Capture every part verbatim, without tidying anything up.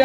Ah,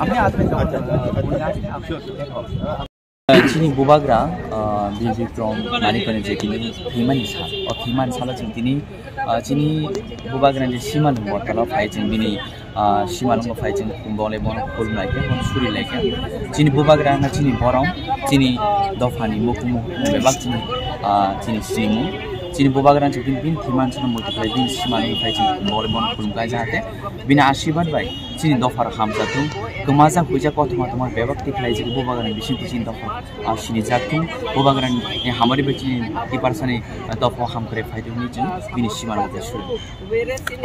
আপনি আসবেন তো? Chini bubagra, ah, Bir Bikram Manikya ni je tini thwimani sal, o thwimani salo chwng tini, ah, chini bubagra ni simalwng bortalo phai chwng bini, ah, simalwngo phai chwng khumbo le bono khulum lai khe, bono suri lai khe. Chini bubagra na chini borom, chini dophani mukhung mukhung bebak chini, ah, chini srimung. Chini bubagra chwng tini bini thwimani salo multiply bini simalwngo phai chwng khumbo le bono khulum kha jahate bini ashirbad bai chini dophar hamjatung, kwmajak huijak kothoma tongma bebak tikhlai jagwi bubagra ni bisingtwi chini dophar ah, sini jak thung, bubagrani, eh, hamari bai chini tiparsani, eh, dopha ham kre phai thung ni chwng bini simalwng khe suri.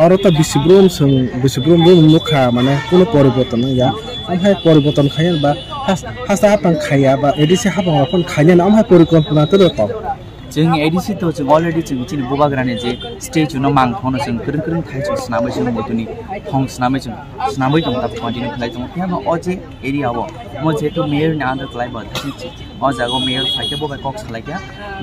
Oro to bisibrum swng, bisibrum brum nukha, mane kuno poriborton wngya. Amhai poriborton khaiya ba has-, hasta hapang khaiya ba A D C hapang rok phano khainani amhai porikolpona tei rw tong. Chwng A D C to chwng already chwng chini bubagrani je statue no mang phono chwng kwrwng kwrwng thai chwng swnamwi chwng mutuni thong swnamwi chwng swnamwi tong ta continue khlai tongo. Phiya no o je area o, mo jehetu mayor ni under kwlai bo, o jaga o mayor phai khe bo bai kok salai kha,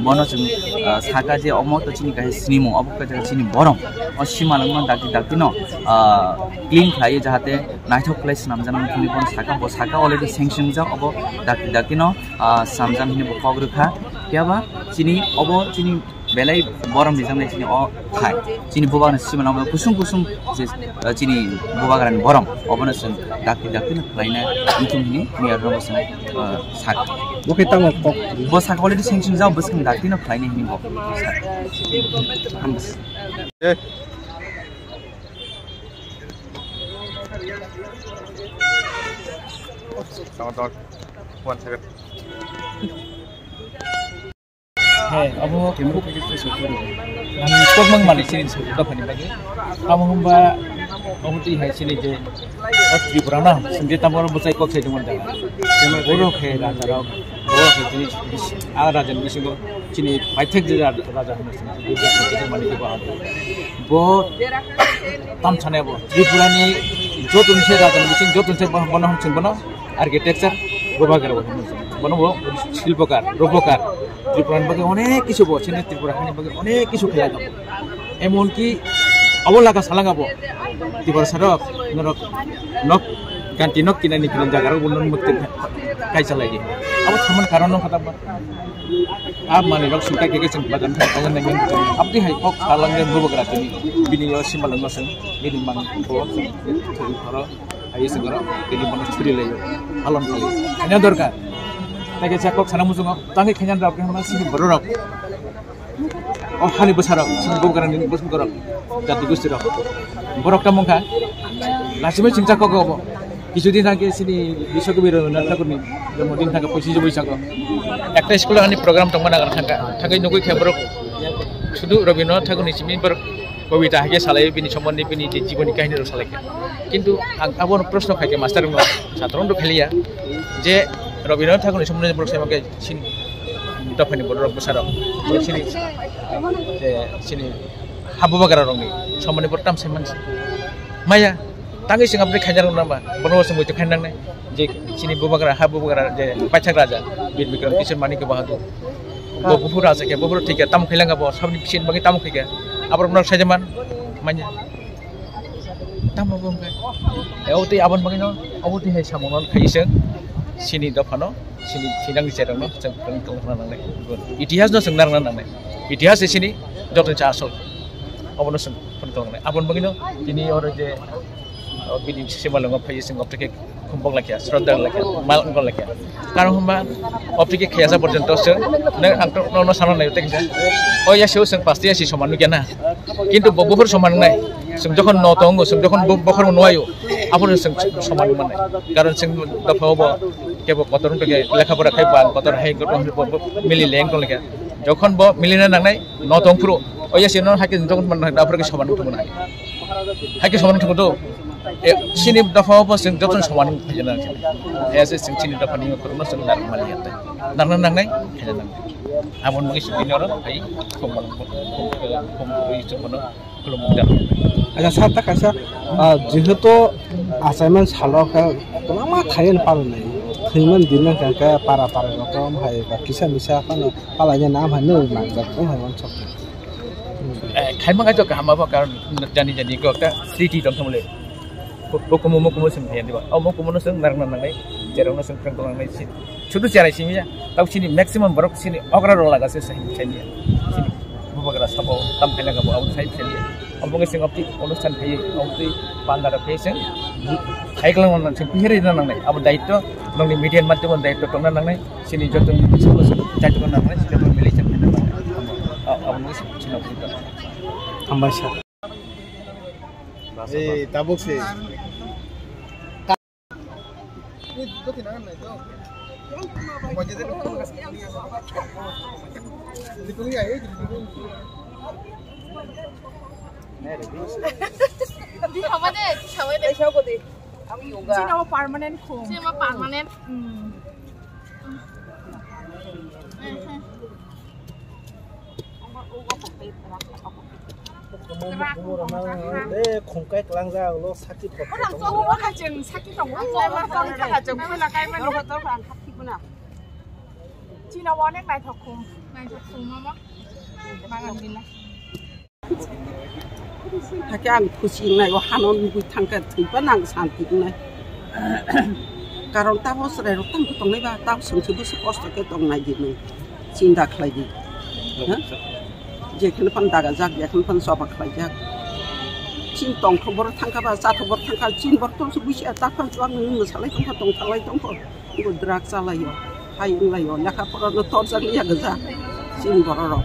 bono chwng, ah, saka je omo to chini kaisa sinimung, obo khe chini borom, o simalwng no dakti dakti no, ah, clean khlai jahate naithok khlai swnamjak nang thungwi bono saka, bo saka already sanction jak, obo dakti dakti no, ah, swnamjak hwnwi bo kok rwkha, phiya ba chini obo chini belai borom rijak nai chini o khai. Chini bubagrani simalwng kusung kusung je, eh, chini bubagrani borom obono chwng dakti dakti no khlaina wngthung hwnwi mayor no chwng, eh, sak. Bo khe tamo kok. Bo sak already sanction jao bwskang dakti no khlaina hwnwi bo sak. Hambai. Tamo tamo. One second. He, abo kemuru khe khe sokoro. Nang kokmang mani sini sokoro phani bagwi. Tamo hwnba, abo twi hai sini je, o Tripura na, sini tamo oro bwchai kok sai tongmani jaga. Oro khe raja rok, oro khe tini bis-, a raja ni bisingo chini paithak je raja, raja hwnwi sini, mani khe bo. Bo tam sane bo, Tripura ni joto ni se raja ni bising, joto ni se bono hwn sing bono. Architecture, bubagra bo hwnwi. Bono bo silpokar, rupokar. Tripura ni bagwi onek kisu bo, chini Tripura hani bagwi onek kisu khlai tongo. Emonki abo laga salanga bo Tiprasa rok, norok nok, ganti nok kinani kinani jaga rok bo non mukti kai chalai di. Abo thaman karon no khatama. Ab mani rok sungkai keke sing bajan thang tongo nang. Abdi hai kok salangde bubagra tini. Bini yo simalwng no sing, bini mang bo, thwi khoro. Hai se goro, tini bono churi lai. Halon khali. Kanya dorkar. Tei kaisa kok sana muchungo, tangwi kanya rok, khe hwnma sini borok rok. O hani bwsa rok, sini bubagra ni bwsa rok. Jati gusti rok. Borok tamo kha. Lachimai chingcha kok obo. Kichu din thangkhe sini Biswa Kabi Rabindranath Thakur ni jonmo din thangkhe pochis Boisago. Ekta school o hani program tongmani thangkha. Thangwi nugwi khe borok sudu Rabindranath Thakur ni simi borok kobita hai khe salai, bini sombondhe bini je jiboni kahini rok salai kha. Kintu ang abono proshno khai khe master rok, chhatro rok khailiya je Rabindranath Thakur ni sombondhe borok sai ma khe chini dophani borok rok bwsa rok, sini, je sini Ha bubagra rokni somani bo tam sai mansi. Maya, tangwi sing abri khaina rok namba, bono bo sing boito khaina nangnai. Je chini bubagra, ha bubagra je paithak raja, Bir Bikram Kishore Manikya Bahadur. Bo buphuru raja khe, buphuru thik khe, tamo khailanga bo, sabni bisin bagwi tamo khaikhe. Aborok no sajaman, manya. Tamo bo wngkha. E, obotwi aboni bagwino, obotwi hai samungno khai chwng chini dophano, chini thinangni cherokno chwng phwrwng tongna nangnai. Itihasno chwng narwkna nangnai. Itihas se chini jotono cha asol. Obono chwng phwrwng tongna nangnai. Aboni bagwino tini oro je, o, bini simalwngo phaiwi chwng obotwi khe khumbok laikha, sroddha laikha, mal wngkon laikha. Karon hwnba, obotwi khe khayasa porjonto chwng, nang ang to, nono sana naio tei kisa. O yasio chwng pasti yasi soman nukya na. Kintu bo buphuru soman wngnai. Chwng jokhon no tongo, chwng jokhon bo-, bokhorno nuaio, aphuru chwng soman wngmani. Karon chwng dophao bo kebo kotor wngtokhe lekha pora khai ba kotor hai bo, bo, bo mili leng tonglaikha. Jokhon bo milina nangnai, no tongphuru. O yasio no haikhe jokhon man aphuru khe soman wngthokmani. Haikhe soman wngthokdo. E, chini dophao bo chwng jotono soman wngkha. Ese chwng chini dophani khorokno chwng narwkmani ya tei. Narwkna nangnai, khaina nangnai. Aboni bagwi chwng tini oro phai khum, khum, khum, khum, khum, khum, khum, khulumjak. Acha, sir, ta kaisa, ah, jehetu achaiman salo khe kwbangma thaiwi palonai. Thwiman din wngkha khe para para rokom hai ba kisa misa phano palaina nam hai nw nangjak wng hai uansuk. Eh, khaima kaitor kaham abo karon jani jani kok ta sriti tong thumle. Bo kumu mo kumu sung thaya diba. O mo kumu no sung narang nangnai, jerang no sung phrang nangnai si. Chudu cherai simi ya. Tau sini maximum borok sini okra rok laga se sai sai ya. Sini bubagra sabo tam khai laga bo abo sai sai ya. Abo ngi sing opti onusthan khai opti panda rok khai sing. Khai klang nang sing pihiri nangnai. Abo daitto nongni media madhyam daitto tongna nangnai. Sini joto sabo sabo daitto nangnai. Sini abo milai chak nangnai. Abo ngi sing sini opti. Hambai sir. Eh, tabuk se. Di haba de, di haba de. Sini permanent khum. Sini permanent. Hmm. Eh, khungkai klangjak, ulo saki thok thok tongo. Oro chwng saki tongo. Oro chwng saki tongo. Chini onek naithok khum. Naithok khum omo. Bagan gila. Hakhe ang khusi wngnai, o hano nugwi thangkha thwiba nang santi wngnai. Karon tamo chwrairok tamo tongnai ba, tamo swngsi bwswk kosto khe tongnai di nung. Chinta khlai di. Ha? Jekheno phan dagajak, jekheno phan choba khlaijak. Chin tongthok borok thangkha ba, chathok borok thangkha, chin borok tongsi buisi a taphang chuak nung mwsalai tongkha, tongthalai tongkha. Bo drug chalaio, hai wnglaio, lekha pora no torjak liya gwja, chini borok rok.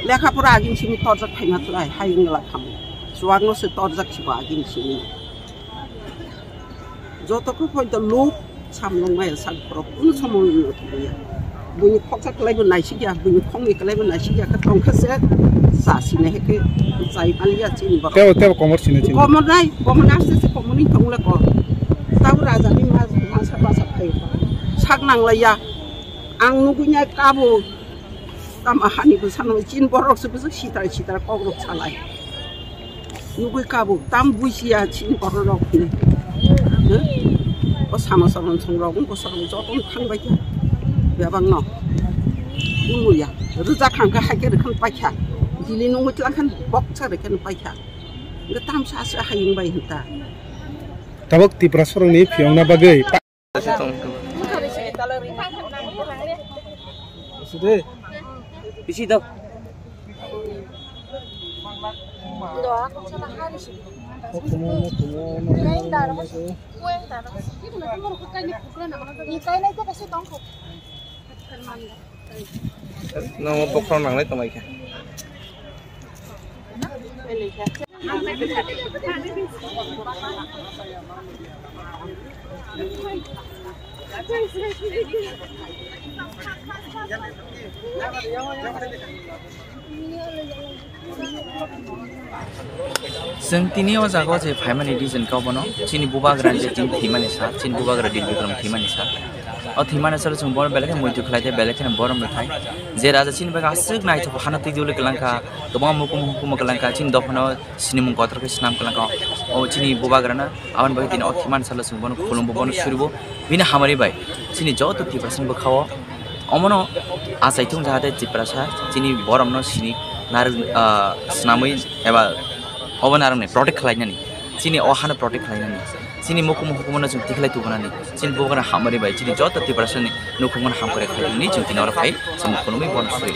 Lekha pora agin simi torjak phaima tlai, hai wngla khamu. Chuak no se torjak sibo agin simi. Joto khe phoito luk samlong maya sak borok, kunu samung no thangya. Buini khoksa kwlaibo naisikya, buini khongni kwlaibo naisikya, khe tongkha se chasina hai khe chai maliya chini borok. Tebo, tebo komor sini chini. Komor nai, komor nai aste aste komor ni tongla ko. Tabo raja ni mas, masa basa khai. Sak nanglaiya. Ang nugui nai kabo. Tamo hani bwsano chin borok se bwswk sitra sitra kokrok salai. Nugui kabo tam buisiya chin borok rok ni. Huh? O sama sama song rok, bo song joto thang bai kha. Bebak no. Nugui ya. Rwjak khang kha hai khe rwkhan pai kha. Dili nugui tlang khan bok cha rwkhan pai kha. Nge tam sa sa hayung bai hinta. Tabok Tripura sorong ni phiyong na bagwi. Bisi daw. Nang bokhorok nanglai tonglaikha. Chwng tini o jaga o je phaimani reason khe obono chini bubagra je chini thwimani sal, chini bubagra Bir Bikram thwimani sal. O thwimani salo chwng bono belai khe muitu khlai tei belai kheno borom rwthai. Je raja chini bagwi aswk naithok hano twi duli kwlangkha, kwbangma mukumu hukumu kwlangkha, chini dophano sinimung kotor khe swnam kwlangkha. O chini bubagrano aboni bagwi tini o thwimani salo chwng bono khulumbo, bono suribo, bini hamari bai chini joto Tiprasani bwkhao omono achaithung jahate Tiprasa chini boromno sini narwk, ah, swnamwi eba obo narwkni protect khlainani, chini o hano protect khlainani. Chini mukumu hukumu no chwng tikhlai tubunani, chini bubagra hamari bai, chini joto Tiprasani nukhungmano hamkrai khlaimani chwng tini oro phai, chwng khulumwi bono suri.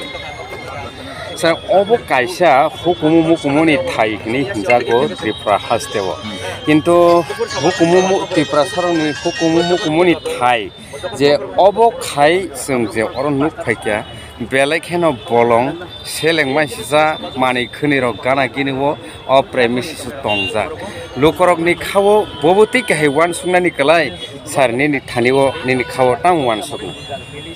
Sir, obo kaisa hukumu mukumu ni thai hwnwi hwnjago Tripura hasteo. Hmm. Kintu hukumu mu-, Tiprasarokni hukumu mukumu ni thai je obo khai chwng je oro nuk phaikha, belai kheno bolong selengma sisa manwi khwnwi rok gana gini o, o premise se tongjak. Lukorokni khao bobo tei kahai uansuknani kwlai, sir, nini thani o, nini khao tamo uansukna?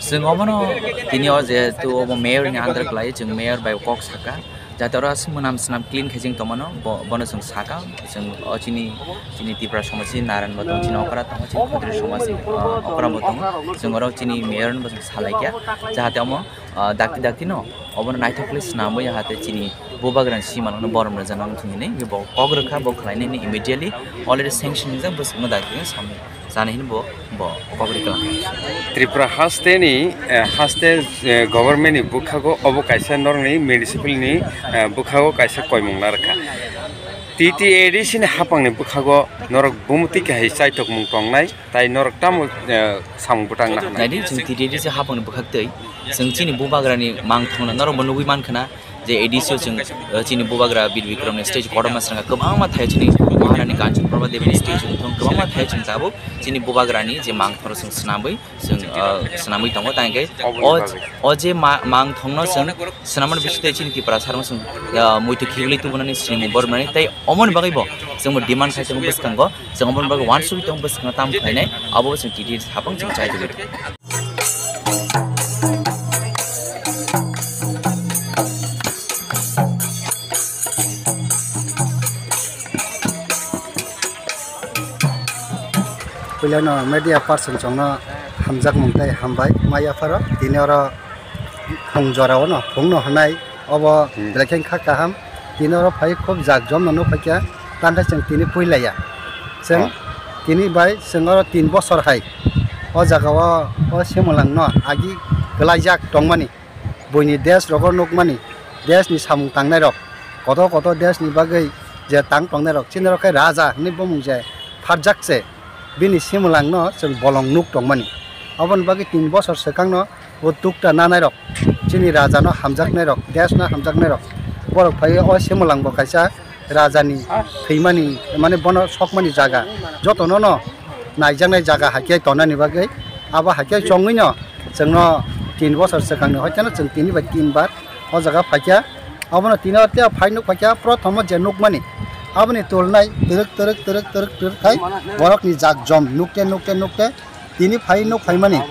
Chwng obono tini o jehetu obo mayor ni under kwlai, chwng mayor bai kok saka, jate oro aswk mwnam swnam clean khe chwng tongmano, bo-, bono chwng saka, chwng o chini, chini Tipra somaj ni Narayan bo tongo, chini okra tongo, chini Khatri somaj ni, ah, okra bo tongo, chwng oro chini mayor no bo chwng salaikha, jahate omo, ah, dakti dakti no obono naithok khe swnamwi, jahate chini bubagrani simalwkno borom rwjaknai wngthung hinwi bo kok rwkha, bo khlainani immediately already sanction wngjak, bwswkno dakti samung. Chani hwnwi bo, bo kok rwkha. Tripura haste ni, eh, haste, eh, government ni bwkhago obo kaisa norokni municipal ni, eh, bwkhago kaisa koimung narwkha. T T A D C ni haphang ni bwkhago norok bumtwi kahai chaithokmung tongnai, tai norok tamo, eh, samung bwtang nahwnai? Naidi, chwng T T A D C haphang ni bwkhak twi chwng chini bubagra ni mangthong no norok bo nugwi mankha na. Je A D C o chwng, eh, chini bubagra Bir Bikram ni stage kotorma srwngkha, kwbangma thai chini Maharani Kanchan Prabha Devi ni stage wngthung, kwbangma thai chwng tabuk chini bubagra ni je mangthoro chwng swnamwi chwng, eh, swnamwi tongo. Tangkhe o, o je ma-, mangthong no chwng swnamani bisingtwi chini Tipra sarong chwng, eh, muitu khibili tubunani sinimung bormani tei omoni bagwi bo chwngbo demand khai tongo bwskango, chwng omoni bagwi uansugwi tongo bwskango tamo khlainai abo chwng T T A D C haphang chwng chai tongwi tongo. Puilano media person chongno hamjakmung tei hambai ma yapharo tini oro phung jorao no phungno hwnai. Obo Hmm. Belai khe kha kaham. Tini oro phai khub jak jom no nuk phaikha. Tangkhe chwng tini puilaiya. Chwng Oh. Tini bai chwng oro tin bosor hai o jaga o, o Simalwng no agi kwlaijak tongmani. Buini desh rogo nukmani, desh ni samung tangnai rok, kotor kotor desh ni bagwi je tang tongnai rok, chini rok khe raja hwnwi bumung je pharjak se, bini Simalwng no chwng bolong nuk tongmani. Aboni bagwi tin bosor swkang no o tukta nanai rok, chini raja no hamjaknai rok, desh no hamjaknai rok, borok phai o Simalwng bo kaisa raja ni thwimani, mane bono sokmani jaga, jotono no naijaknai jaga hakhe tonani bagwi, abo hakhe chongwi no chwngno tin bosor swkangni hoiteno chwng tini bai tin bar o jaga phaikha. Abono tini o tei phai nuk phaikha, prothomo je nukmani aboni tulnai twrwk twrwk twrwk twrwk twrwk khai borokni jak jom nukte nukte nukte tini phai nuk phaimani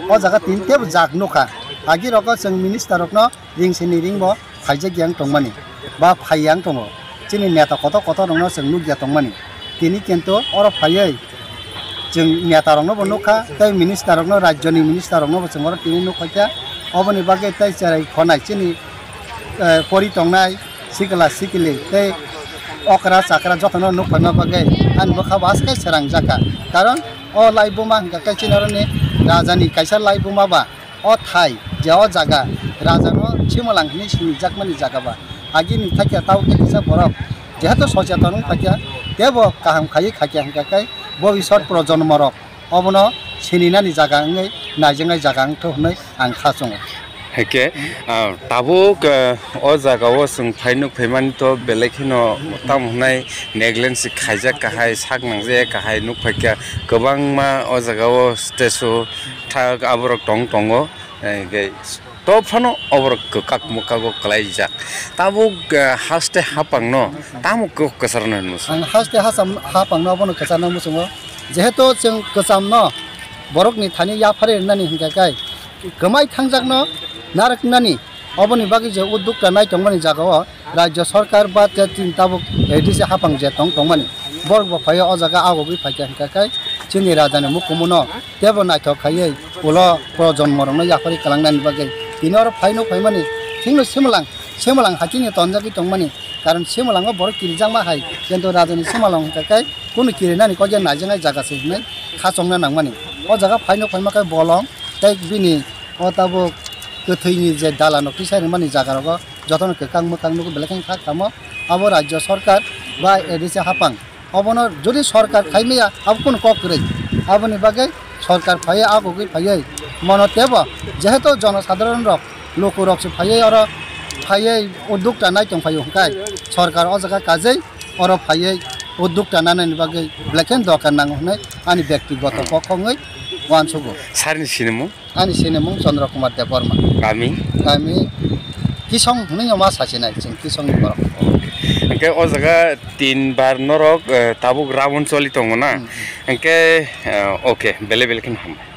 o jaga tini tebo jak nukha. Agi rogo chwng minister rokno ring sini ring bo phaijak yang tongmani ba phai yang tongo. Chini neta kotor kotor rokno chwng nukya tongmani. Tini kintu oro phaiwi chwng neta rokno bo nukha tei minister rokno, rajyoni minister rokno bo chwng oro tini nukphaikha. Oboni bagwi tei cherai khonai chini, eh, pori tongnai sikla sikli tei okra chakra jotono nukphaima bagwi ani bwkha bo aswk khe srangjak kha. Karon o lai buma hwnkha khe chini oroni rajani kaisa lai buma ba. O thai je o jaga rajano Simalwng hinwi sinijakmani jaga ba. Agini thakya tao khe kisa borok jehetu socheton wng phaikha, tebo kaham khaiwi khaikha hwnkha khe bobisot projonmo rok obono sininani jaga wngwi naijaknai jaga wngtho hwnwi ang kha chwngo. Hake, ah, tabuk, ah, o jaga o chwng phai nuk phaimani to belai kheno tamo hwnai neglect se khaijak kahai sak nangjak kahai nuk phaikha kwbangma o jaga o statue thak aborok tong tongo, eh, hwnkhe to phano oborok kwkak mwkak o kwlaijak. Tabuk, eh, haste hapang no tamo kok kwchar no hinwi sa? Ang haste hasam hapang no abono kwchar no muchungo. Jehetu chwng kwcham no borok ni thani yaphari rwnani hwnkha khe kwmai thangjak no narwknani oboni bagwi je uddukta nai tongmani jaga o Rajya Sarkar ba te chini tabuk A D C hapang je tong tongmani, Borok bo phaiwi o jaga agogwi phaikha hwnkha khe chini rajani mukumuno tebo naithok khaiwi ulo projonmorokno yaphari kwlangnani bagwi tini oro phaino phaimani thikno Simalang, Simalang hakhe tonjagwi tongmani. Karon Simalango borok kirijakma hai, kintu rajani Simalang hwnkha khe kunu kirinani kok ya naijaknai jaga se hwnwi khachongna nangmani. O jaga phaino phaima khe bolong tei bini o tabuk kwthwini je dalano kisa rimani jagarogo jotono kwkang mwkang nukgo belai kheno kha kamo. Abo rajya sarkar ba A D C haphang obono jodi sarkar khaimaya abo kunu kok kwrwi. Aboni bagwi sarkar phaiwi agogwi phaiwi mono tebo jehetu jonosadharon rok lukurok se phaiwi oro phaiwi uddukta nai tong phaio hwnkhe sarkar o jaga kajai oro phaiwi uddukta nanani bagwi belai kheno dorkar nango hwnwi ani bektigoto pokho wngwi uansugo. Sir ni sinimung? Ani sinimung Chandra Kumar Debbarma. Kami? Kami Kisong hwnwi ma sasinai chwng Kisongni borok. Hwnkhe o jaga tin bar norok, eh, tabuk round choli tongo na? Hmm. Hwnkhe, eh, okay, belai belai kheno hambai.